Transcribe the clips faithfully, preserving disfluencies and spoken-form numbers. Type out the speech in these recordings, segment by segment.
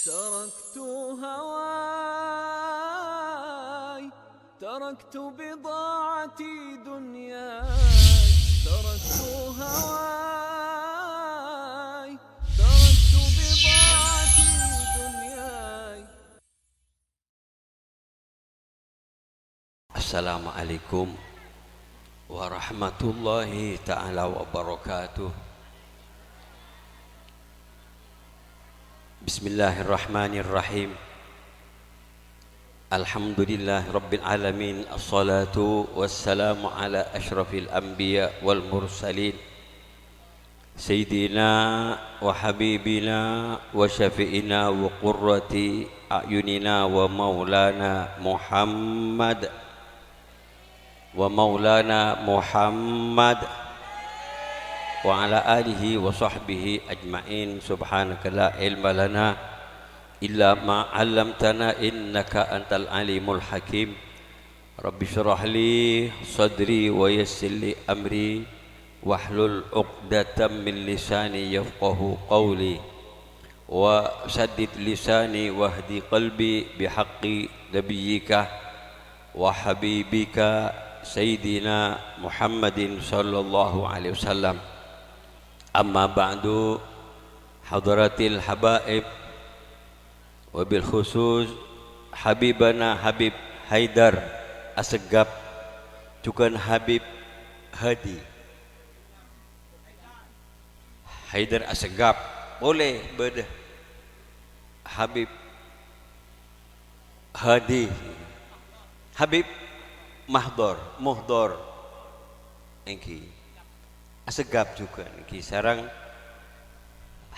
تركت هواي، تركت بضاعتي دنياي، تركت هواي، تركت بضاعتي دنياي. Assalamualaikum warahmatullahi ta'ala wabarakatuh. Bismillahirrahmanirrahim. Alhamdulillahirabbil alamin. Assalatu wassalamu ala asyrafil anbiya wal mursalin. Sayyidina wa habibina wa syafi'ina wa qurrati a'yunina wa maulana Muhammad, wa maulana Muhammad, wa ala alihi wa sahbihi ajma'in. Subhanaka la ilma lana illa ma 'allamtana, innaka antal alimul hakim. Rabbi syrah li sadri wa yassir li amri, wahlul 'uqdatam min lisani yafqahu qawli, wa saddid lisani wahdi qalbi bihaqqi nabiyyika wa habibika Sayyidina Muhammadin sallallahu alaihi wasallam. Amma ba'du, hadratil habaib, wabil khusus Habibana Habib Haidar Assegaf, jhughân Habib Hadi. Haidar Assegaf, polè bâdâ Habib Hadi, Habib Mahdor, Muhdor, èngghi. Assegaf jhughân èngghi sareng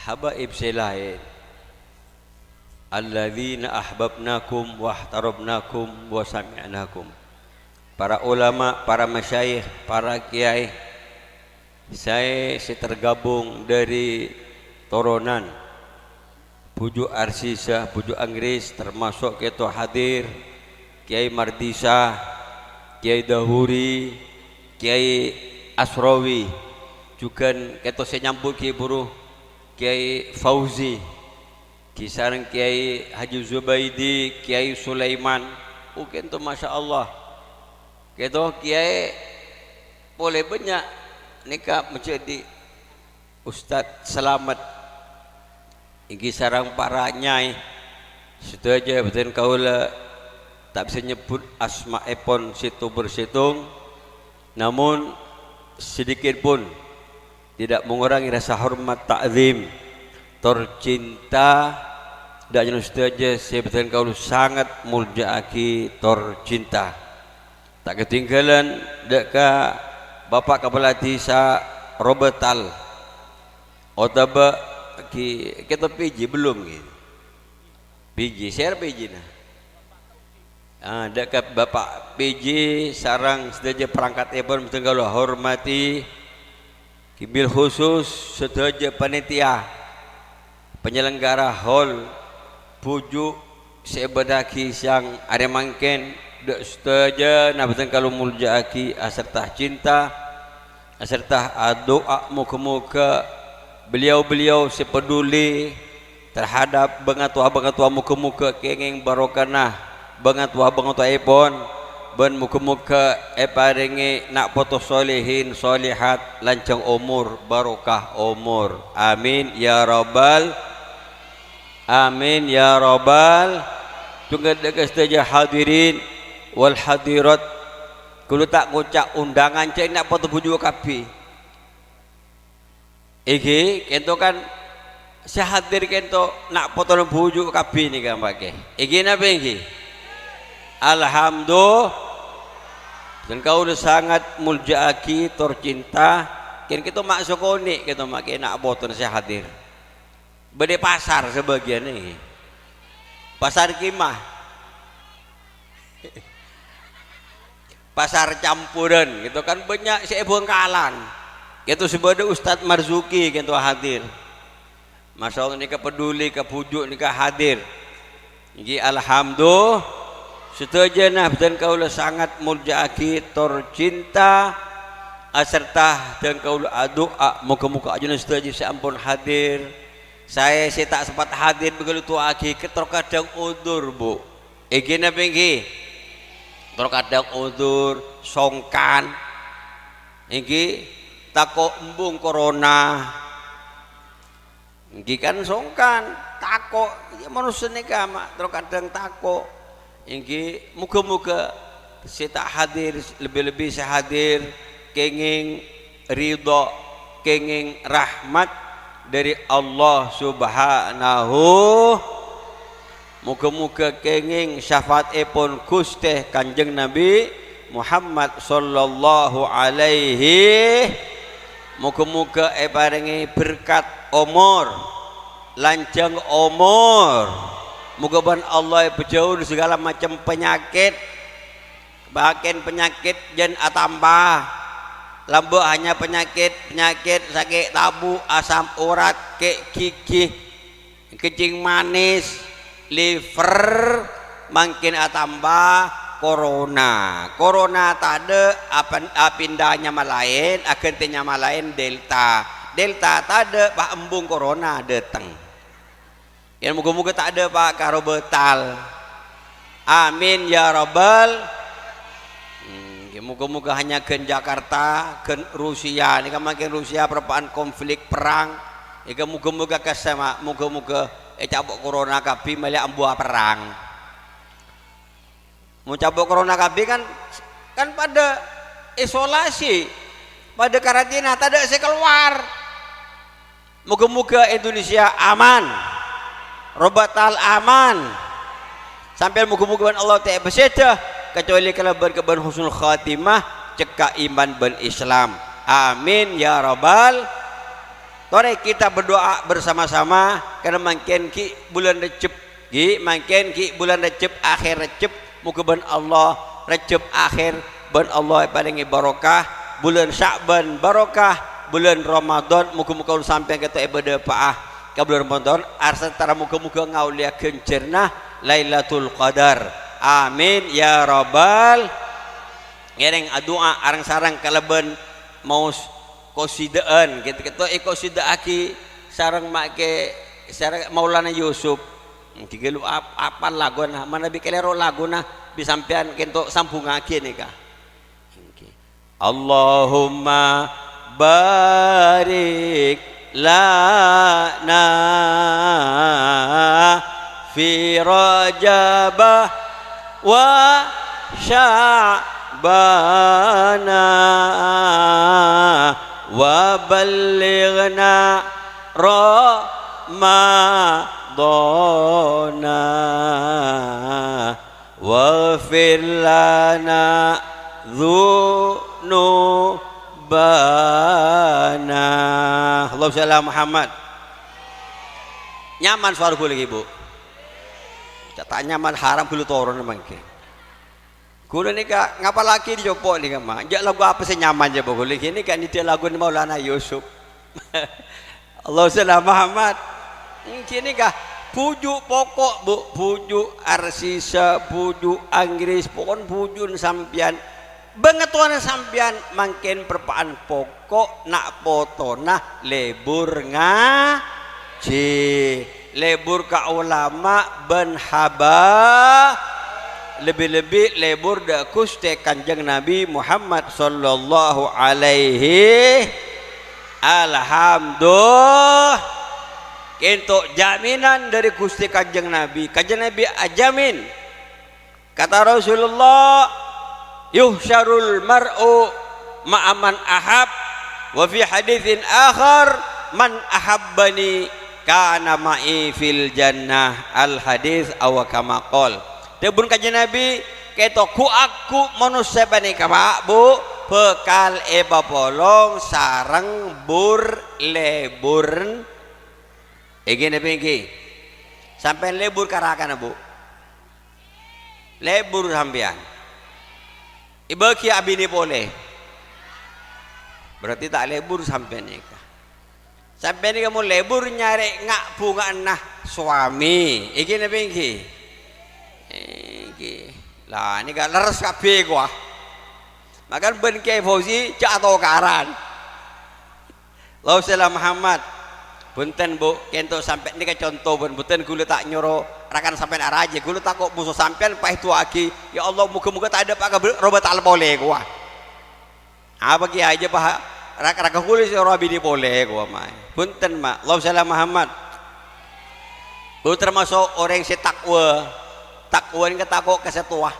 habaib sè laèn. Alladzina ahbabnakum wahtarabnakum wa sami'nakum. Para ulama, para masyayikh, para kèyaè, saè sè tergabung dâri toronan Bhuju' Arsisa, Bhuju' Anggris, termasuk kèto hadir, Kèyaè Mardisa, Kèyaè Dahuri, Kèyaè Asrawi, jhughân kèto sè nyambut ghi' buru, Kèyaè Fauzi, ghi sareng Kèyaè Haji Zubaidi, Kèyaè Sulaiman, oh, kènto, masyaallah. Kèto kèyaè polè bânnya' nèka majhâdhi Ustadz Slamet, èngghi sareng para nyaè sadhâjâ, bhâdhân kaulâ ta' bisa nyebbhut asma'èpon sèttong per sèttong, namun sedikit pun tidak mengurangi rasa hormat, ta'zim, tor cinta dâ' ajâna sadhâjâ sè bhâdhân kaulâ sanget molja'aghi tor cinta. Ta' katèngghâlân dâ' ka Bapak Kapala Dhisa Robetal, otabâ ghi-, kèto P J bellum ghi? P J, sèra P J-na? Ah, dâ' ka Bapak P J sareng sadhâjâ perangkatèpon bhâdhân kaulâ hormatè, ghi bil khusus sadhâjâ panitia penyelenggara hol Bhuju' sè èbâdâ'aghi sèyang arè mangkèn, dâ' sadhâjâna bhâdhân kaulâ molja'aghi asarta cinta, asarta adu'a moghâ-moghâ beliau-beliau sè peduli terhadap bângatowa-bângatowa moghâ-moghâ kèngèng barokana bângatowa-bângatowaèpon, bân moghâ-moghâ èparèngè na' poto solehin solehat, lanjhâng omor, barokah omor. Amin, ya rabbal Amin, ya rabbal. Jhughân dâ' ka sadhâjâ hadirin wal hadirat. Kaulâ ta' ngoca' undangan, ca'na poto Bhuju' kabbhi. Èngghi, kènto kan sè hadir kènto na' potona Bhuju' kabbhi nèka, Pak, è. Èngghi napa èngghi? Alhamdulillah. Bhâdhân kaulâ sanget molja'aghi tor cinta. Kèng kènto ma' sakonè' kènto ma' kè na' potona sè hadir. Bâdâ pasar sabâgiyân, pasar kèmah, pasar campuran, gitu kan, bânnya' sè è Bhângkalan. Gitu sè bâdâ Ustadz Marzuki, gitu, hadir. Masyaallah, nèka peduli ka Bhuju' nèka hadir. Èngghi, alhamdulillah, sadhâjâna bhâdhân kaulâ sanget molja'aghi tor cinta, asarta bhâdhân kaulâ adu'a, moghâ-moghâ ajunan sadhâjâ sè ampon hadir, Saè sè ta' sempat hadir bâkal èdu'aaghi, terkadang udzur, Bu. Èngghi napa èngghi? Terkadang udzur, songkan. Èngghi, tako' embung corona. Èngghi kan songkan, tako'. Ya, manossa nèka ma' terkadang tako'. Èngghi, moga-moga sè ta' hadir, lebbi-lebbi sè hadir, kèngèng ridho, kèngèng rahmat dhâri Allah Subhanahu. Moga-moga kèngèng syafaatèpon Ghustè Kanjeng Nabi Muhammad sallallahu alaihi. Moga-moga èparèngè berkat omor, lanjhâng omor. Moga bân Allah èpajhâuh dhâri segala macem penyakit. Bahkan penyakit jân atamba. Lambâ' hanya penyakit-penyakit sakè' tabu', asam urat, kè' gigi, kencing manis, liver, mangkèn atamba corona. Corona tadâ', apan-, apinda nyama laèn, aghântè nyama laèn, Delta. Delta tadâ', pas embung corona dâteng. Ya, moga-moga ta' dâpa' karo bâtal. Amin, ya rabbal. Hmm, ya, moga-moga hanya ghân Jakarta, ghân Rusia. Nèka mangkèn Rusia parappa'an konflik perang. Èka moga-moga kasama, moga-moga ècabok corona kabbhi, mèlè ambuwâ perang. Mon cabok corona kabbhi kan, kan padâ isolasi, padâ karantina, tadâ' sè kalowar. Moga-moga Indonesia aman, robatal aman. Sampèyan moga-moga bân Allah ta' èpasèdhâ, kecuali kalabân, kalabân husnul khatimah, cekka' iman bân Islam. Amin, ya rabbal. Torè kita berdoa bersama-sama, karena mangkèn ghi' bulân Rejjeb. Ghi' mangkèn ghi' bulân Rejjeb, akhèr Rejjeb, moga bân Allah Rejjeb akhèr bân Allah èparèngè barokah, bulân Sya'ban barokah, bulân Ramadan moga-moga sampèyan kèto èbâdâpa'a ka bulân Ramadan, arsa tara moga-moga ngaollèya ghânjhârânna Lailatul Qadar. Amin ya rabbal. Ngèrèng adu'a areng-sareng kalabân maos kosida'an, kèto-kèto èkosida'aghi sareng make, sareng Maulana Yusuf. Èngghi lu ap-, apal laguna, manabi kalèro laguna, bi' sampèyan kènto sambhungaghi nèka. Èngghi. Allahumma barik lana fi Rajaba wa Sya'bana wa ballighna Ramadana. Waghfir lana dzunubana. Allahumma shalli ala Muhammad. Nyaman sowara ghulâ, Bu? Ca' ta' nyaman, haram ghulâ toron mangkèn. Ghulâ nèka ngapallaghi dhi' compo' nèka, Ma'. Jhâ' lagu apa sè nyaman, jhâ' ghulâ? Ghini kan nèdhâ laguna Maulana Yusuf. Allahumma shalli ala Muhammad. Èngghi nèka bhuju' poko', Bu, bhuju' arsisa, bhuju' anggris, pokon bhuju'na sampèyan. Bângatowana sampèyan mangkèn parappa'an poko', na' potona lebur ngajhi, lebur ka ulama bân haba-, lebbi-lebbi lebur dâ' Ghustè Kanjeng Nabi Muhammad sallallahu alaihi. Alhamdulillah. Kènto jaminan dâri Ghustè Kanjeng Nabi. Kanjeng Nabi ajamin. Kata Rasulullah, "Yuhsyarul mar'u ma'a man ahab." Wa fi haditsin akhar, "Man ahabbani kana ma'i fil jannah." Al hadits aw kama qol. Dhâbuna Kanjeng Nabi, "Kèto ghu-, aghu manossa panèka, Pa', Bu, bhâkal èpapolong sareng bur-, lebur." Èngghi napa èngghi? Sampèyan lebur ka rakana, Bu? Lebur sampèyan. Èbâghi abinè polè. Berarti ta' lebur sampèyan nèka. Sampèyan nèka mon lebur nyarè nga'-bhunga'anna soami. Èngghi napa èngghi? Èngghi. Lah, nèka lerres kabbhi, kowa. Makan bân Kè Fauzi jhâ' atokaran. Allahumma shalli ala Muhammad. Bhunten, Bu, kento sampè' nèka conto, bun-, bhunten ghulâ ta' nyoro rakan sampèyan arajâ, ghulâ tako' moso sampèyan pas èdu'aaghi, "Ya Allah, moghâ-moghâ ta' adâ' pa-, kabâ-, rowa tal polè, kowa." Apa kèya ajâ pa-, rak-, rakan ghulâ sè rowa binè polè, kowa, ma'. Bhunten, ma'. Allahumma shalli ala Muhammad. Ghulâ tamaso' orèng sè takwa. Takwa nèka tako' ka sè towa.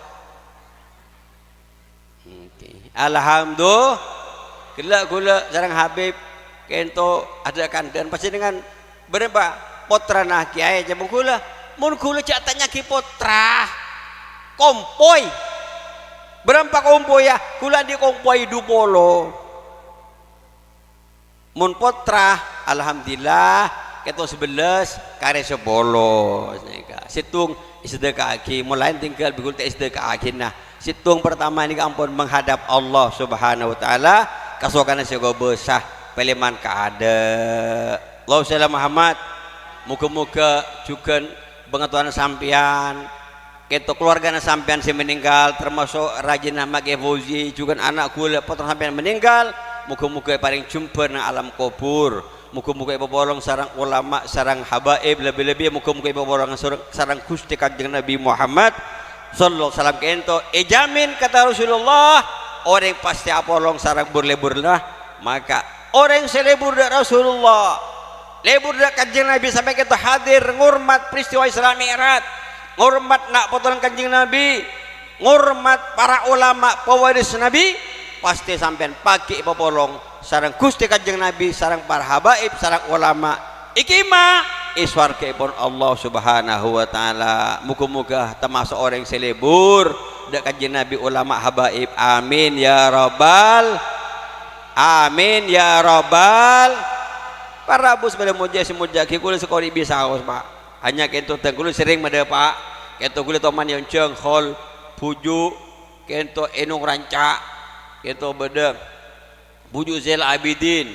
Oke. Alhamdulillah, ghellâ' ghulâ sareng Habib kento adâ' kandhâ'ân. Panjhennengngan bârâmpa pottrana kèyaè, ca'èpon ghulâ. Mon ghulâ jhâ' atanya'aghi pottra, kompoy. Bârâmpa kompoyya? Ghulâ andi' kompoy du polo. Mon pottra, alhamdulillah, kento sabellâs, karè sapolo. Nèka. Sèttong èsadâkaaghi, mon laèn tinggal bi' ghulâ ta' èsadâkaaghi, nah. Sèttong partama nèka ampon menghadap Allah Subhanahu wa Ta'ala, kasokanna sè kobâsa, palèman kaadâ'. Allahumma shalli ala Muhammad. Moghâ-moghâ jhughân bhângatowana sampèyan, kento kalowargana sampèyan sè meninggal, tamaso' rajina Ma' Kè Fauzi, jhughân ana' ghulâ pottra sampèyan meninggal, moghâ-moghâ èparèng jembhâr neng alam kobhur. Moghâ-moghâ èpapolong sareng olama, sareng habaib, lebbi-lebbi moghâ-moghâ èpapolong sareng, sareng Ghustè Kanjeng Nabbhi Muhammad sallallahu alaihi wasallam. Kento èjhâmin, kata Rasulullah, orèng pastè apolong sareng bur-lebburrâ. Maka orèng sè lebbur dâ' Rasulullah, lebbur dâ' Kanjeng Nabbhi sampè' kento hadir ngormat peristiwa Isra Mi'raj, ngormat na' potona Kanjeng Nabbhi, ngormat para olama pewaris Nabbhi, pastè sampèyan pagghi' èpapolong sareng Ghustè Kanjeng Nabbhi, sareng para habaib, sareng olama, èkèma è sowarghâèpon Allah Subhanahu wa Ta'ala. Moghâ-moghâ tamaso' orèng sè lebbur dâ' Kanjeng Nabbhi, olama, habaib. Amin ya rabbal, amin ya rabbal. Para rabu sè bâdâ mojâ sè mojâ'aghi ghulâ sakonè' bisaos, Pa'. Hanya kento dhâng ghulâ serrèng madâpa', kento ghulâ toman è onjhâng, hol, bhuju', kento è Nong Ranca', kento bâdâ bhuju' Zainal Abidin,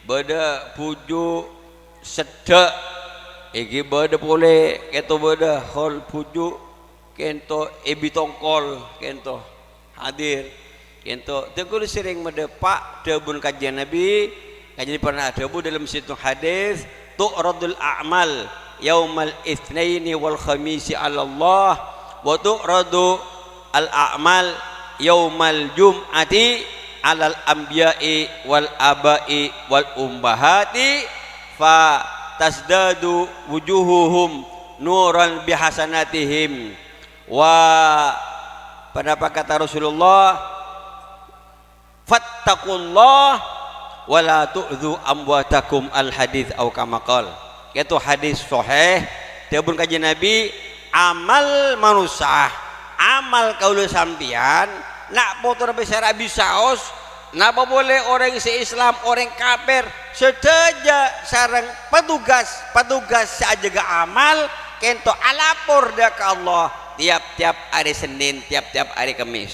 bâdâ bhuju' Seddhâ', èngghi bâdâ polè, kento bâdâ hol bhuju', kento è Bitongkol, kento hadir. Kento, dhâng ghulâ serrèng madâpa' dhâbuna Kanjeng Nabbhi. Kanjeng Nabbhi pernah adhâbu dâlem sèttong hadis, "Tu'radul a'mal yaumal itsnaini wal khamisi 'alallah, wa tu'radu al a'mal yaumal jum'ati 'alal anbiya'i wal aba'i wal ummahati, fa tazdadu wujuhuhum nuran bihasanatihim." Wa, ponapa kata Rasulullah? "Fattaqullah wa la tu'dzu amwatakum," al-hadits, au kama qal. Kento hadis sahih, dhâbuna Kanjeng Nabbhi, "Amal manossa, amal kaulâ sampèyan, na' potona bâsèra bisaos, napa polè orèng sè Islam, orèng kapèr, sadhâjâ sareng petugas-petugas sè ajâgâ amal, kento alapor dâ' ka Allah tiyap-tiyap arè Sennèn, tiyap-tiyap arè Kemmès."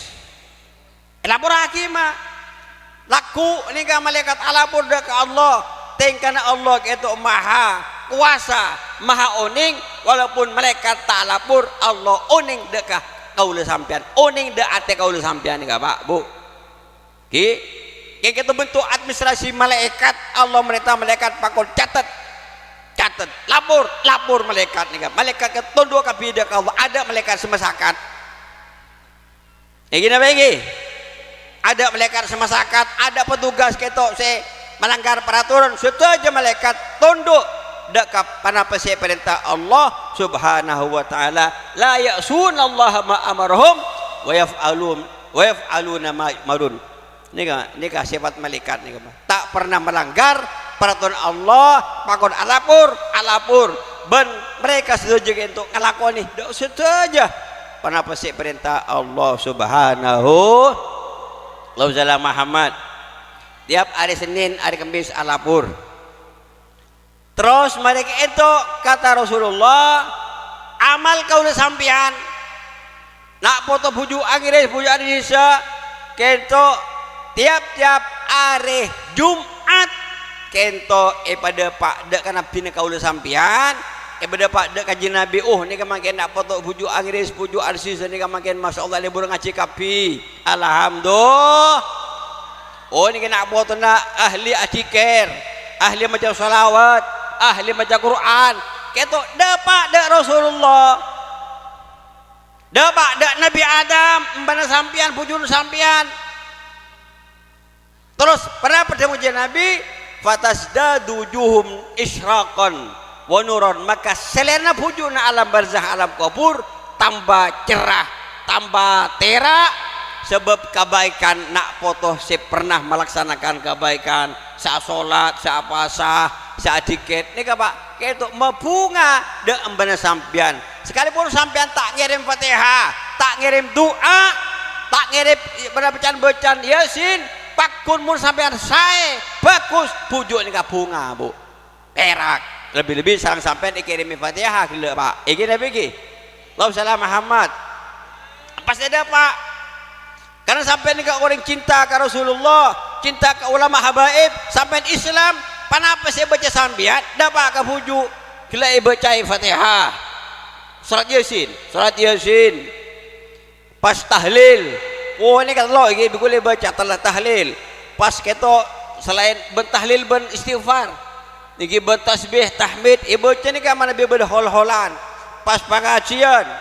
Èlaporraghi, ma'. Lagghu' nèka malaèkat alapor dâ' ka Allah. Tèngkana Allah kento maha kobâsa, maha onèng, walaupun malaèkat ta' alapor, Allah onèng dâ' ka kaulâ sampèyan, onèng dâ' atè kaulâ sampèyan nèka, Pa', Bu. Ghi, kento bentuk administrasi malaèkat, Allah marènta malaèkat pakon catet, catet, lapor, lapor malaèkat nèka. Malaèkat kento tondhu' kabbhi dâ' ka Allah, adâ' malaèkat sè masakat. Èngghi napa èngghi? Adâ' malaèkat sè masakat, adâ' petugas kento sè malanggar peraturan, sadhâjâ malaèkat tondhu' dâ' ka ponapa sè èparènta Allah Subhanahu wa Ta'ala. "La ya'sunallaha ma amarahum wa yaf'alun, wa yaf'aluna ma yu'marun." Nèka, nèka sèpat malaèkat nèka, Pa'. Ta' pernah malanggar paraturan Allah, pakon alapor, alapor. Bân mareka sadhâjâ kento ngalakonè dâ-, sadhâjâ ponapa sè èparènta Allah Subhanahu, Allahumma shalli ala Muhammad. Tiyap arè Sennèn, arè Kemmès alapor. Terros marè kento, kata Rasulullah, amal kaulâ sampèyan, na' poto bhuju' angèrès, bhuju' adhisa, kento tiyap-tiyap arè Jum'at, kento èpadâpa' dâ' ka Nabbhina kaulâ sampèyan, èpadâpa' dâ' Kanjeng Nabbhi, oh, nèka mangkèn na' poto bhuju' angèrès, bhuju' adhisa nèka mangkèn, masyaallah, lebur ngajhi kabbhi. Alhamdulillah. Oh, nèka na' potona ahli adzikir, ahli maca shalawat, Ahli maca Qur'an. Kèto dâpa' dâ' Rasulullah. Dâpa' dâ' Nabi Adam, emba sampèyan, bhujuna sampèyan. Terros, ponapa dhâbuna Nabi? "Fatazdadu wujuhuhum isyraqan wa nuran." Maka sèlèrana bhujuna alam barzakh, alam kobhur, tamba cerrah, tamba tèra', sabâb kabhâèkan na' poto sè pernah malaksanakan kabhâèkan, sè asolat, sè apasa, sè adhikkèr. Nèka, Pa', kèto mabhunga dâ' embana sampèyan. Sakalipun sampèyan ta' ngèrèm Fatihah, ta' ngèrèm du'a, ta' ngèrèm bâ-, bâcaan-bâcaan Yasin, paggun mon sampèyan saè, bhâghus, bhuju' nèka bhunga, Bu. Pèrak. Lebbi-lebbi sareng sampèyan èkèrèmè Fatihah ghellâ', Pa'. Èngghi napa èngghi? Allahumma shalli ala Muhammad. Pas dâpa'. Karna sampèyan nèka orèng cinta ka Rasulullah, cinta ka ulama habaib, sampèyan Islam, ponapa sè èbâca sampèyan, dâpa' ka bhuju', ghellâ' èbâcaè Fatihah. Surat Yasin, surat Yasin. Pas tahlil. Oh, nèka tello' èngghi, bi' kaulâ èbâca tello' tahlil. Pas kèto salaèn bân tahlil bân istighfar. Nèka bân tasbih, tahmid, èbâca nèka manabi bâdâ hol-holan. Pas pangajiyân,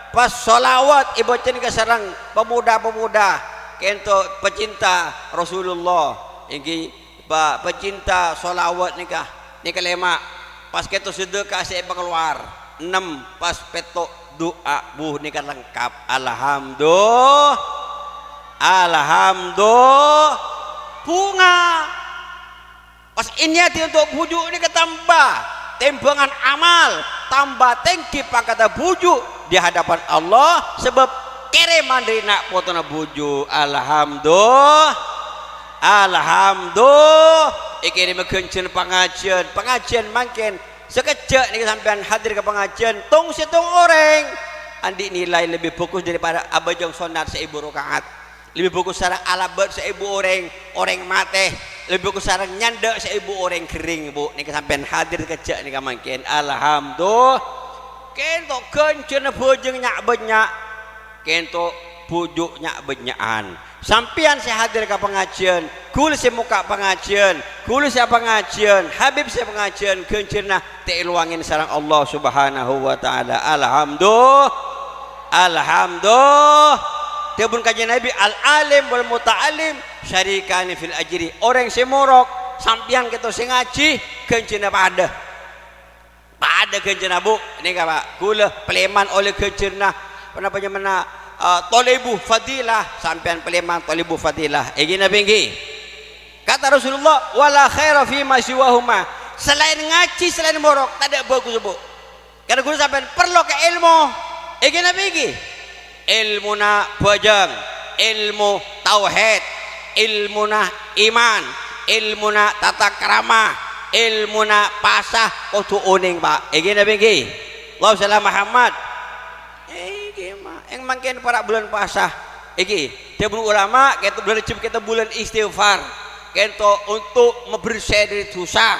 pas shalawat, èbâca nèka sareng pemuda-pemuda, kèto pecinta Rasulullah, èngghi pa-, pecinta shalawat nèka. Nèka lèma', pas kèto sedekah sè èpakalowar. Ennem, pas pètto' du'a, bu, nèka lengkap. Alhamdu-, alhamdu-, bhunga. Pas ènèyadhi onto' bhuju' nèka tamba tèmbhângan amal, tamba tèngghi pangkaddhâ bhuju' di hadapan Allah, sabâb kèrèman dâri na' potona bhuju'. Alhamdu-, alhamdu-, èkèrèmè ghânjhârân pangajiyân. Pangajiyân mangkèn, sakejjhâ' nèka sampèyan hadir ka pangajiyân, tong-sèttong orèng, andi' nilai lebbi bhâghus daripada abhâjâng sonnat saèbu raka'at. Lebbi bhâghus sareng alabât saèbu orèng, orèng matè. Lebbi bhâghus sareng nyandhâ' saèbu orèng ghering, Bu. Nèka sampèyan hadir kejjhâ' nèka mangkèn. Alhamdu-, kènto ghânjhârânna bhâjâng nya'-bânnya'. Kènto bhuju' nya'-bânnya'an. Sampèyan sè hadir ka pangajiyân, ghulâ sè mokka' pangajiyân, ghulâ sè apangajiyân, Habib sè pangajiyân, ghânjhârânna ta' èlowangè sareng Allah Subhanahu wa Ta'ala. Alhamdu-, alhamdu-, dhâbuna Kanjeng Nabi, "Al-alim wal muta'allim syarikani fil ajri." Orèng sè morok, sampèyan kèto sè ngajhi, ghânjhârânna padâ. Padâ ghânjhârânna, Bu. Nèka, Pa', ghulâ palèman ollè ghânjhârânna, ponapa nyamana, eh, thalibu fadilah, sampèyan palèman thalibu fadilah. Èngghi napa èngghi? Kata Rasulullah, "Wala khaira fi ma siwahuma." Salaèn ngajhi, salaèn morok, tadâ' bhâghus, Bu. Karna ghulâ sampèyan parlo ka èlmo. Èngghi napa èngghi? Èlmona bhâjâng, èlmo tauhid, èlmona iman, èlmona tata krama, èlmona pasa kodhu onèng, Pa'. Èngghi napa èngghi? Allahumma shalli ala Muhammad. Èngghi, Ma'. Èng mangkèn para' bulân pasa. Èngghi, dhâbuna ulama, kèto bulân Rejjeb kèto bulân istighfar. Kèto onto' mabersè dâri dhusa.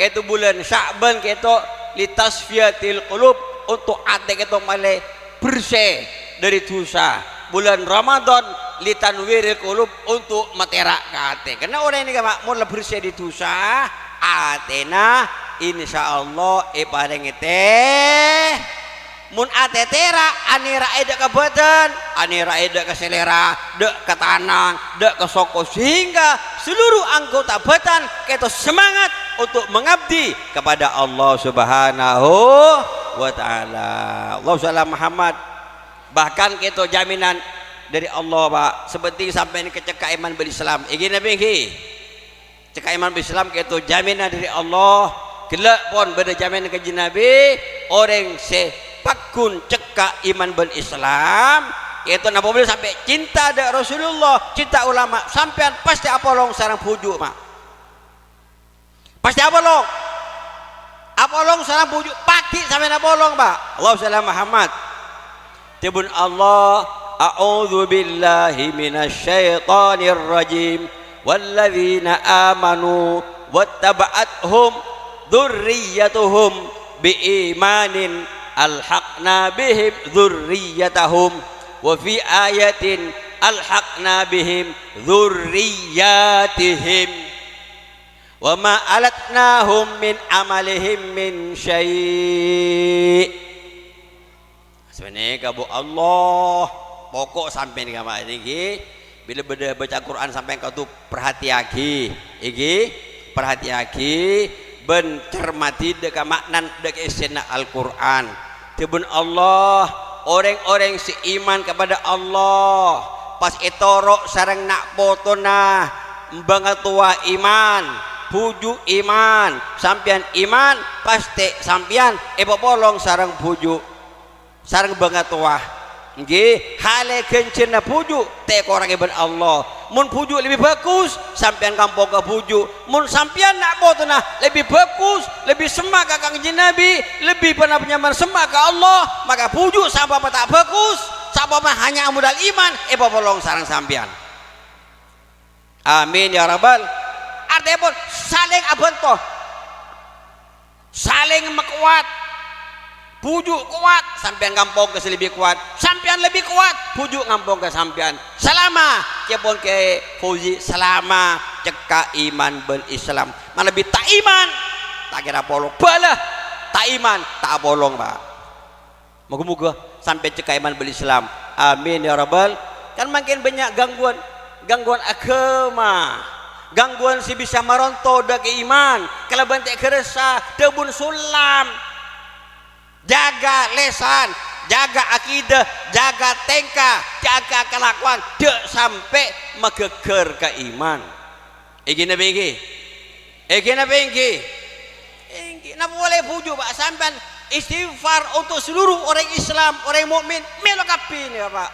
Kèto bulân Sya'ban kèto litasfiyatil qulub, onto' atè kèto malè bersè dâri dhusa. Bulân Ramadan litanwiril qulub, onto' matèra' ka atè. Karna orèng nèka, Ma', mon la bersè dâri dhusa, atèna insyaallah èparèngè tè-, Mon atè tèra', anèra'è dâ' ka bhâdhân, anèra'è dâ' ka sèlèra, dâ' ka tanang, dâ' ka soko, sehingga seluruh anggota bhâdhân kèto semangat untuk mengabdi kepada Allah Subhanahu wa Ta'ala. Allahumma shalli ala Muhammad. Bahkan kèto jaminan dâri Allah, Pa'. Sè pentèng sampèyan kècekka' iman bân Islam. Èngghi napa èngghi? Cekka' iman bân Islam kèto jaminan dâri Allah. Ghellâ' pon bâdâ jaminan Kanjeng Nabi, orèng sè pagghun cekka' iman bân Islam, kèto napa bâlâ sampè' cinta dâ' Rasulullah, cinta ulama, sampèyan pastè apolong sareng bhuju', Ma'. Pastè apolong. Apolong sareng bhuju', paghi' sampèyan apolong, Pa'. Allahumma shalli ala Muhammad. Dhâbuna Allah, "A'udzu billahi minasy syaithanir rajim. Walladzina amanu wattaba'athum dzurriyyatuhum biimanin alhaqna bihim dzurriyyatahum." Wa fi ayatin alhaqna bihim dzurriyyatihim. "Wa ma alatnahum min amalihim min syai'." Sapanèka, Bu, Allah, pokok sampèyan ka ma'nè ngghi. Bilâ bâdâ baca Qur'an sampèyan kodhu parhatèyaghi, èngghi, parhatèyaghi bân cermati dâ' ka ma'nan dâ' ka èssèna Al-Qur'an. Dhâbuna Allah, orèng-orèng sè iman kepada Allah, pas ètoro' sareng na' potona, bângatowa iman, bhuju' iman, sampèyan iman, pastè sampèyan èpapolong sareng bhuju'. Sareng bângatowa. Èngghi, halè ghânjhârânna bhuju' ta' èkorangè bân Allah. Mon bhuju' lebbi bhâghus, sampèyan ngampong ka bhuju'. Mon sampèyan na' potona lebbi bhâghus, lebbi semma' ka Kanjeng Nabi, lebbi pana-, panyaman semma' ka Allah, maka bhuju' sampama ta' bhâghus, sampama hanya modal iman, èpapolong sareng sampèyan. Amin ya rabbal. Artèpon salèng abhânto. Salèng makowat. Bhuju' kowat, sampèyan ngampong ka sè lebbi kowat. Sampèyan lebbi kowat, bhuju' ngampong ka sampèyan. Salama, ca'èpon Kè Fauzi, salama, cekka' iman bân Islam. Manabi ta' iman, ta' kèra polong. Bâlâ, ta' iman, ta' apolong, Pa'. Moghâ-moghâ sampèyan cekka' iman bân Islam. Amin ya rabbal. Kan mangkèn bânnya' gangguwan, gangguwan aghâma, gangguwan sè bisa maronto dâ' ka iman kalabân tè' ghâressa, dhâbuna Sulam. Jaga lèsan, jaga akidah, jaga tèngka, jaga kalakowan, jhâ' sampè' maghâggâr ka iman. Èngghi napa èngghi? Èngghi napa èngghi? Èngghi. Napa polè bhuju', Pa', sampèyan istighfar untuk seluruh orèng Islam, orèng mukmin, mèlo kabbhi nèka, Pa'.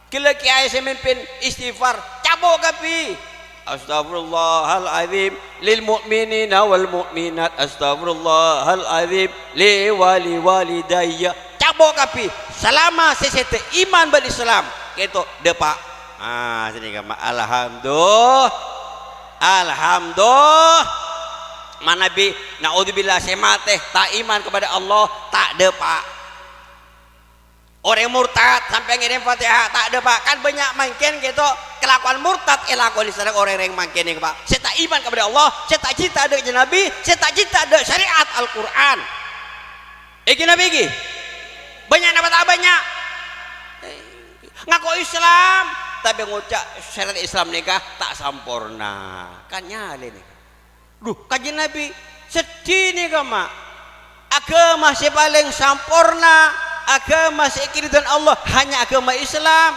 Ghellâ' kèyaè sè mimpin istighfar, capo' kabbhi. Astaghfirullahaladzim lil mu'minina wal mu'minat, astaghfirullahaladzim li wa li walidayya. Capo' kabbhi. Salama sè sèdhâ iman bân Islam, kèto dâpa'. Ah, sini ka, Ma-, alhamdulillah. Alhamdulillah. Manabi, naudzubillah, sè matè ta' iman kepada Allah, ta' dâpa'. Orèng murtad, sampèyan ngèrèm Fatihah, ta' dâpa'. Kan bânnya' mangkèn kèto kalakowan murtad èlakonè sareng orèng-orèng mangkèn nèka, Pa'. Sè ta' iman kepada Allah, sè ta' cinta dâ' Kanjeng Nabi, sè ta' cinta dâ' syariat Al-Qur'an. Èngghi napa èngghi? Bânnya' napa ta' bânnya'? Ngako Islam, tapè ngoca' syariat Islam nèka ta' samporna. Kan nyalè nèka. Dhu, Kanjeng Nabi seddhi nèka, Ma'. Aghâma sè palèng samporna, aghâma sè èkaridhâna Allah, hanya aghâma Islam.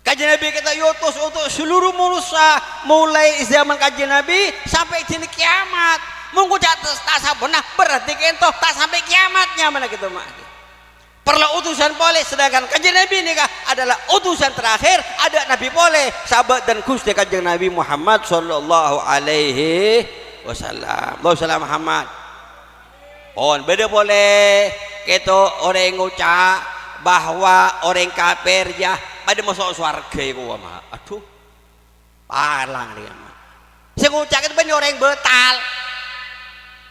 Kanjeng Nabi kèto èotos untuk seluruh manossa, molaè zaman Kanjeng Nabi sampè' dina kiamat. Mon ngoca' ta-, ta' samporna, berarti kènto ta' sampè' kiamat nyamana kèto, Ma'. Parlo utusan polè, sedangkan Kanjeng Nabi nèka adalah utusan terakhir, adâ' nabi polè, sabâ' dâ' Ghustè Kanjeng Nabi Muhammad sallallahu alaihi wasallam. Allahumma shalli ala Muhammad. Pon, bâdâ polè kèto orèng ngoca' bahwa orèng kafir jâ padâ maso' sowarghâ èkowa, Ma'. Adhu. Palang rèya, Ma'. Sè ngoca' kèto bânnè orèng bâtal.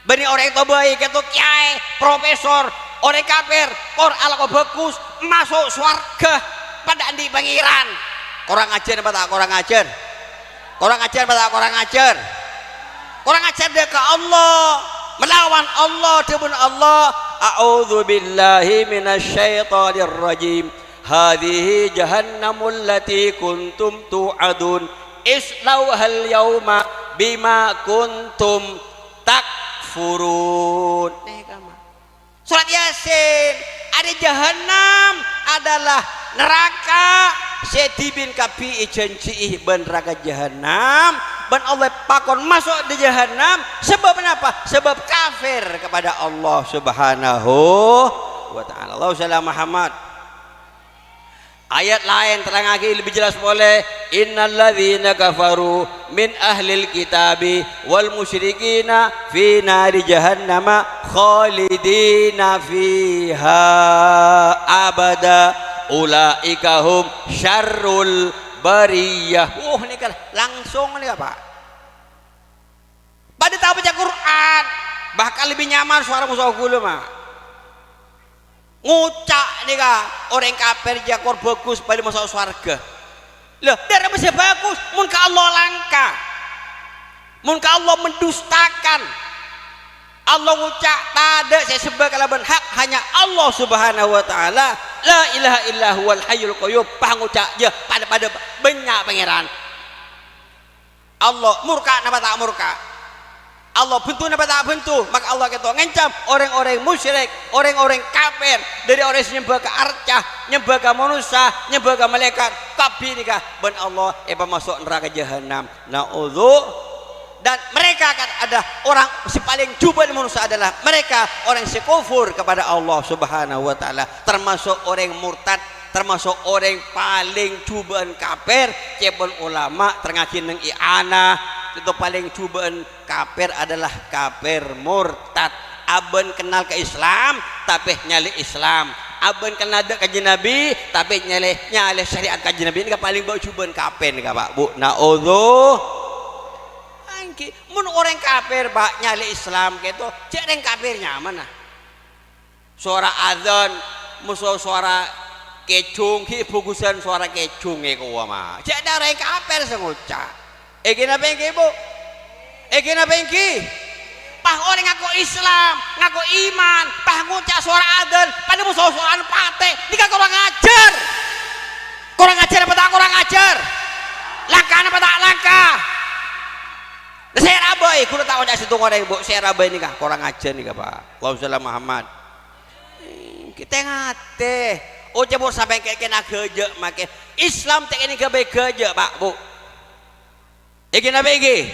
Bânnè orèng tobâi, kèto kèyaè, profesor, orèng kafir, kor alako bhâghus, maso' sowarghâ, padâ andi' Pangèran. Korang ajhâr apa ta' korang ajhâr? Korang ajhâr apa ta' korang ajhâr? Korang ajhâr dâ' ka Allah, malawan Allah, dhâbuna Allah, "A'udzubillahi minasyaitonirrajim." "Hadzihi jahannamul lati kuntum tu'adun, islauhal yauma bima kuntum takfurun." Nèka, Ma'. Surat Yasin, arèya jahannam adalah naraka sè dhibi' kabbhi èjhânjhi'i bân naraka jahannam, bân Allah pakon maso' dâ' jahannam. Sabâb napa? Sabâb kafir kepada Allah Subhanahu wa Ta'ala. Allahumma shalli ala Muhammad. Ayat laèn terrangngaghi lebbi jelas polè, "Innal ladzina kafaru min ahlil kitabi wal musyrikina fi nari jahannama khalidina fiha abada, ulaika hum syarrul bariyah." Wah, nèka langsung nèka, Pa'. Padâ tao maca Qur'an, bahkan lebbi nyaman sowara moso ghulâ, Ma'. Ngoca' nèka orèng kafir jâ kor bhâghus padâ maso' sowarghâ. Lha, dârâ bisa bhâghus mon ka Allah langka. Mon ka Allah mendustakan. Allah ngoca' tadha' se sembah kalaban hak, hanya Allah Subhanahu wa Ta'ala. La ilaha illa huwal hayyul qayyum. Pas ngoca', ya, pada-pada bannya' pangeran. Allah murka napa ta' murka? Allah bendu napa ta' bendu? Maka Allah kento ngancam orang-orang musyrik, orang-orang kafir, dari orang se nyembah ka arca, nyembah ka manusa, nyembah ka malaikat, kabbi nika ban Allah epamaso' neraka jahannam. Na'udzu-, dan mereka akan ada orang se paleng jubâ'ân manusa adalah mereka orang se kufur kepada Allah Subhanahu wa Ta'ala, termasuk orang murtad, termasuk orang paleng jubâ'ân kafir. Ca'èpon ulama terngagi neng i'anah, itu paleng jubâ'ân kafir adalah kafir murtad. Abân kennal ka Islam, tapè nyalè Islam. Abân kennal dâ' Kanjeng Nabi, tapè nyalè, nyalè syariat Kanjeng Nabi. Nèka paleng bâ' jubâ'ân kafir nèka, Pak, Bu. Na'udzu-, Ènggi, mon orèng kafir, Pak, nyalè Islam kèto, jhâ' rèng kafir nyamana. Sowara adzan, moso sowara kèjhung, ghi' bhungkusan sowara kèjhung è kowa, ma. Jhâ' dâ' orèng kafir sè ngoca'. Ènggi napa ènggi, Bu? Ènggi napa ènggi? Pas orèng ngako Islam, ngako iman, pas ngoca' sowara adzan, padâ moso sowarana patè. Nèka korang ajhâr. Korang ajhâr apa ta' korang ajhâr? Langka napa ta' langka? Sè rabâi, ghulâ ta' oca' sèttong orèng, Bu, sè rabâi nèka korang ajhâr nèka, Pak. Allahumma shalli ala Muhammad. Kita ngatè. Oca' Bu sampèyan kè-, kèna ghâjâ' makè. Islam ta' kènè ghâbây ghâjâ', Pak, Bu. Ènggi napa ènggi?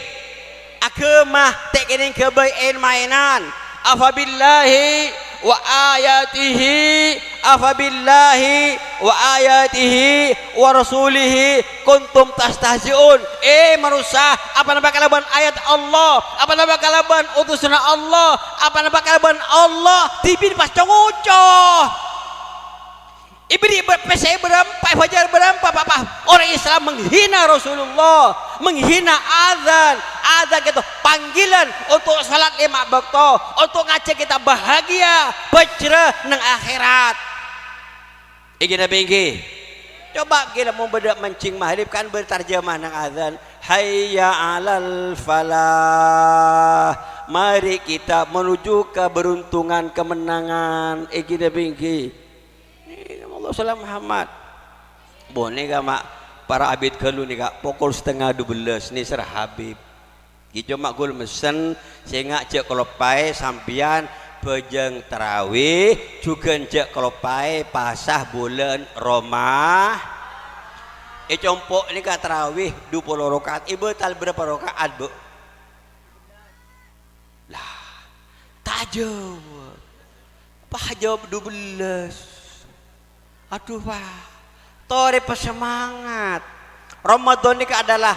Aghâma ta' kènè ghâbây èn-maènan. Afabillahi wa ayatihi, afabillahi wa ayatihi wa rasulihi kuntum tastahzi'un. Eh, manossa, apa napa kalabân ayat Allah? Apa napa kalabân utusanna Allah? Apa napa kalabân Allah dhibi' pas co-ngoco? Èbèrri' bâ-, pèssè bârâmpa, èbâjâr bârâmpa, Pak, Pak. Orèng Islam menghina Rasulullah, menghina adzan. Adzan kèto panggilan untuk salat lèma' bâkto, untuk ngajhâk kita bahagia, bhâjrâ neng akhèrat. Ènggi napa ènggi? Coba ghi' lamon bâdâ mancing maghrib kan bertarjamah neng adzan, "Hayya 'alal falah." Mari kita menuju keberuntungan, kemenangan. Ènggi napa ènggi? Allahumma shalli ala Muhammad. Bonè ka, Ma', para abit ghâllu nèka, pokol satengnga dubellâs nèser Habib. Ghi' coma ghul messen, sènga' jhâ' kaloppaè sampèyan bhâjâng tarawih, jhughân jhâ' kaloppaè pasa bulân Roma-, è compo' nèka tarawih du polo raka'at, è bâtal bârâmpa raka'at, Bu? Lah, ta' jâwâb. Pas jâwâb dubellâs. Adhu, Pak. Torè pasemangat. Ramadan nèka adalah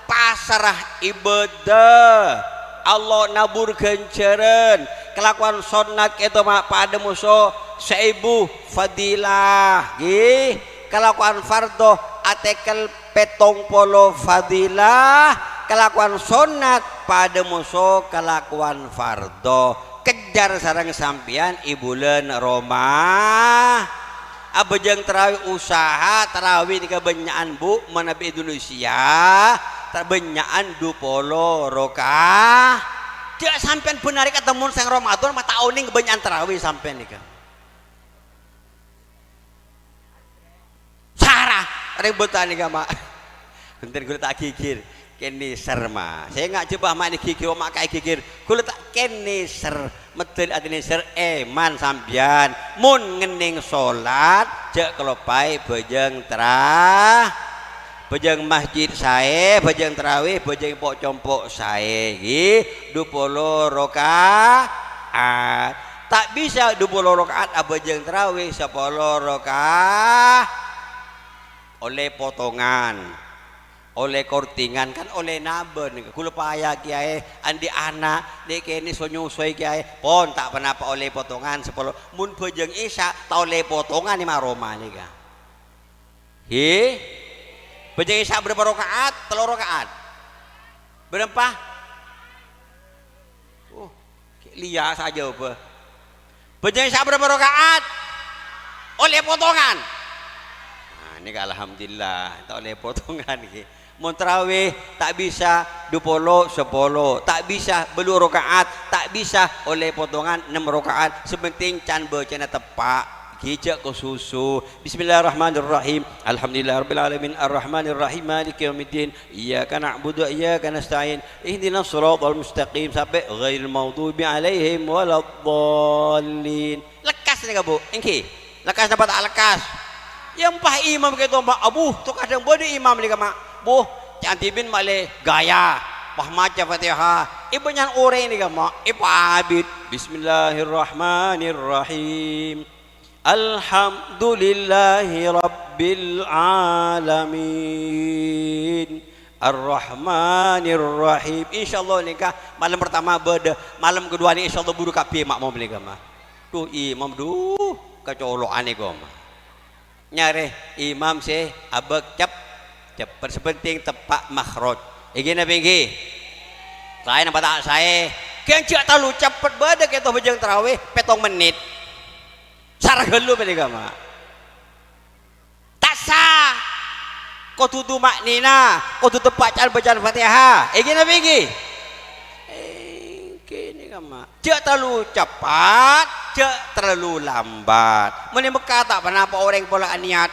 pasarra ibadah. Allah nabur ghânjhârân. Kalakowan sonnat kèto, Ma', padâ moso saèbu fadilah. Ghi. Kalakowan fardhu atèkel pèttong polo fadilah, kalakowan sonnat padâ moso kalakowan fardhu. Kejjhâr sareng sampèyan è bulân Roma-, abhâjâng tarawih, usaha tarawih nèka bânnya'an, Bu, manabi Indonesia, ta-, bânnya'an du polo raka-, jhâ' sampèyan bhender katemmo sareng Ramadan, ma' ta' onèng bânnya'an tarawih sampèyan nèka. Sara, rèbhâtan nèka, Ma'. Bhunten, ghulâ ta' ghighir. Kèng nèser, Ma'. Sènga' jhâ' bâ' Ma' nè ghighir, Ma' kaè ghighir. Ghulâ ta' kèng nèser. Meddhâl atè nèser, èman sampèyan. Mon ngennèng solat, jhâ' kaloppaè bhâjâng tra-, bhâjâng masjid saè, bhâjâng tarawih, bhâjâng po'-compo' saè, ghi. Du polo rakaat. Ta' bisa du polo rakaat abhâjâng tarawih sapolo rakaat. Ollè potongan. Ollè kortingan, kan ollè nabân. Ghulâ paya kèyaè, andi' ana', nè' kènè' so-nyosowè kèyaè. Pon, ta' ponapa ollè potongan sapolo. Mon bhâjâng Isya, ta' ollè potongan è ma' Roma nèka. Ghi? Bhâjâng Isya bârâmpa rakaat? Tello rakaat. Bârâmpa? Oh, ghi' lèya' sè ajâwâbhâ. Bhâjâng Isya bârâmpa rakaat? Ollè potongan. Nah, nèka alhamdulillah, ta' ollè potongan, ghi. Mon tarawih ta' bisa du polo, sapolo, ta' bisa bâllu' raka'at, ta' bisa ollè potongan ennem raka'at, sè pentèng can bâcana teppa', ghi' jhâ' kasusu. Bismillahirrahmanirrahim. Alhamdulillahirabbil alamin, arrahmanirrahim, maliki yaumiddin, iyyaka na'budu wa iyyaka nasta'in, ihdinas siratal mustaqim, sampè' ghairil maghdubi alaihim waladdallin. Lekkas nèka, Bu? Èngghi. Lekkas napa ta' lekkas? Yâ, empa imam kèto, Ma'. Abu, to kadhâng bâdâ imam nèka, Ma'. Bu, ca'na dhibi' ma'lè gaya. Pas maca Fatihah. È bânnya'an orèng nèka, Ma'. Èpabit. Bismillahirrahmanirrahim. Alhamdulillahi rabbil alamin. Arrahmanirrahim. Insyaallah nèka malem pertama bâdâ. Malem kedua nèka insyaallah buru kabbhi makmum nèka, Ma'. Dhu, imam, dhu, kacolo'an nèka, Ma'. Nyarè imam sè abâk cep-, cepet, sè pentèng teppa' makhraj. Èngghi napa èngghi? Saè napa ta' saè? Ghân jhâ' terlalu cepet, bâdâ kèto bhâjâng tarawih pèttong mennit. Sar ghâllu panèka, Ma'. Ta' sah. Kodhu tuma'ninah, kodhu teppa' can-bâcaan Fatihah. Èngghi napa èngghi? Èngghi nèka, Ma'. Jhâ' terlalu cepet, jhâ' terlalu lambat. Mon è Mekka ta' ponapa orèng pola anèyat.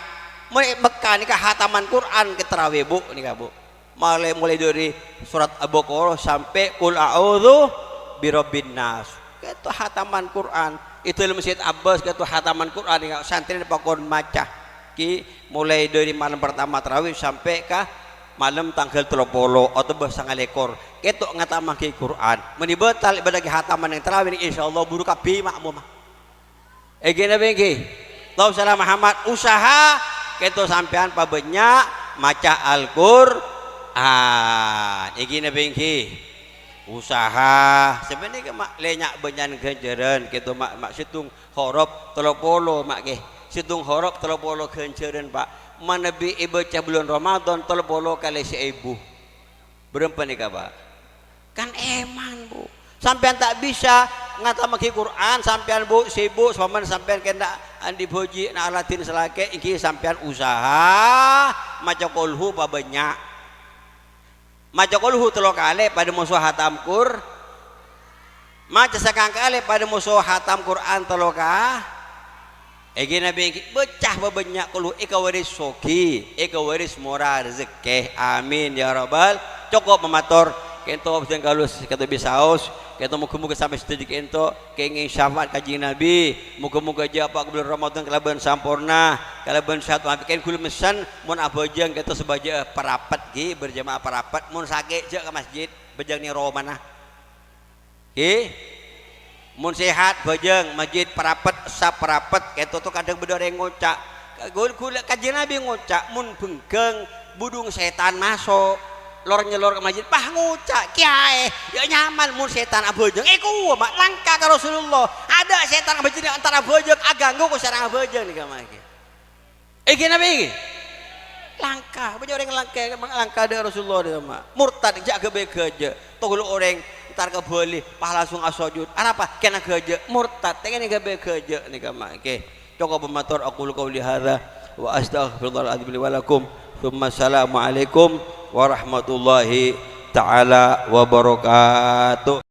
Mon è Mekka nèka hataman Qur'an kè tarawih, Bu, nèka, Bu. Molaè, molaè dâri surat Al-Baqarah sampè' Qul a'udzu birabbin nas. Kèto hataman Qur'an. È dâlem Masjid Abbas kèto hataman Qur'an, nèka santrèna pakon maca. Ghi, molaè dâri malem pertama tarawih sampè' ka malem tangghâl tello polo otabâ sangalèkor. Kèto ngatamaghi Qur'an. Mon è bâtal, bâdâ ghi hataman neng tarawih, insyaallah buru kabbhi makmum. Èngghi napa èngghi? Allahumma shalli ala Muhammad. Usaha kèto sampèyan pabânnya' maca Al-Qur'an. Èngghi napa èngghi? Usaha. Sapanèka, Ma', lè nya' bânnya'an ghânjhârân kèto, Ma', Ma', sèttong horop tello polo, Ma', ghi. Sèttong horop tello polo ghânjhârân, Pa'. Manabi èbâca bulân Ramadan tello polo kalè saèbu. Bârâmpa nèka, Pa'? Kan èman, Bu. Sampèyan ta' bisa ngatamaghi Qur'an, sampèyan, Bu, sibuk, sampèyan, sampèyan kèng ta' andi' bhâji' na' Aladin salakè', èngghi sampèyan usaha maca Qulhu pabânnya'. Maca Qulhu tello kalè padâ moso hatam Qur-, maca sakang kalè padâ moso hatam Qur'an tello ka-, Èngghi napa èngghi? Bâca pabânnya' Qulhu, èkawaris soghi, èkawaris mora rejekkè. Amin, ya rabbal. Cokop mamator. Kènto abdhina kaulâ kènto bisaos. Kènto moghâ-moghâ sampè' sadhâjâ kènto kèngèng syafaat Kanjeng Nabi. Moghâ-moghâ jhâ' apa' ka bulân Ramadan kalabân samporna, kalabân sehat walafiat. Kèng kaulâ messen, mon abhâjâng kènto sè bâjâ'â parapet, ghi, berjamaah parapet. Mon sakè' jhâ' ka masjid, bhâjâng neng romana. Ghi? Mon sehat, bhâjâng, masjid parapet, sap parapet, kèto to kadhâng bâdâ orèng ngoca'. Ghul-, ghulâ Kanjeng Nabi ngoca', "Mon bengghâng, budung sètan maso'." Lor-nyellor ka masjid, pas ngoca', "Kèyaè, yâ nyaman mon sètan abhâjâng." Èkowa, Ma', langka ka Rasulullah. Adâ' sètan ka masjid, èntar abhâjâng, aghânggu ka sareng abhâjâng nèka, Ma', ghi. Èngghi napa èngghi? Langka. Bânnya' orèng langka, langka dâ' Rasulullah nèka, Ma'. Murtad, jhâ' ghâbây ghâjâ'. Tongghul orèng èntar ka Bali, pas langsung asojud. Arapa? Kèng aghâjâ'. Murtad, ta' kèng ghâbây ghâjâ' nèka, Ma'. Oke. Cokop mamator, aqulu qauli hadza wa astaghfirullahal adzim li wa lakum. Tsumma assalamualaikum warahmatullahi ta'ala wabarakatuh.